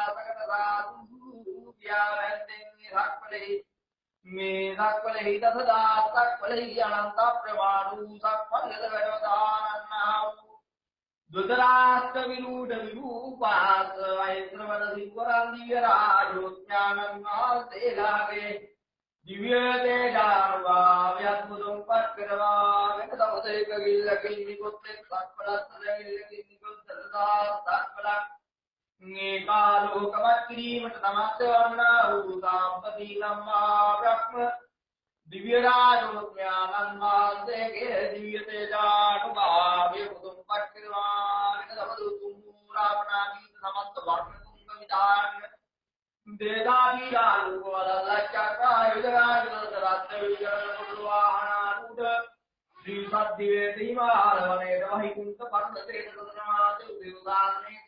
සත්වාත්තාසකටසාදු කියා වැන්දෙන් සක්වලෙහි මේ සක්වලෙහි දසදා සක්වලෙහි අනන්ත ප්‍රමාණ වූ සක්වල වැඩවදානන්නා වූ ධෘතරාෂ්ට්‍ර විරූඪ විරූපාස වෛශ්‍රවණ සිව්වරන් දිව්‍ය රාජෝඥානන් වහන්සේලාගේ දිව්‍ය තේජානුභාවයත් මුදුන්පත් කරවා වෙන දවසක ගිල්ලකින් නිකුත් එක් සක්වලත් සැඟිල්ලකින් නිකුත් දසදා සක්වලක් මේ කාලෝකමත් කිරීමට සමත් වන්නා වූ සාම්පති නම්මා බ්‍රහ්ම දිව්‍ය රාජෝඥානන් වහන්සේගේ දිව්‍ය තේජානුභාවය මුදුන්පත් කරවා වෙන දවස උතුම් රාවණාදී සමස්ත වර්ණ තුංග විදාරණ දේදාදීආලෝක වදල්ලච්චක්‍රායුධ රත්න විකරණ කුඩු වාහනාරූಢ ශ්‍රී සද්දිවේ දීමාල වනයේ වහිකුන්ත පර්වතයේ සදනමාත උදේවදානේ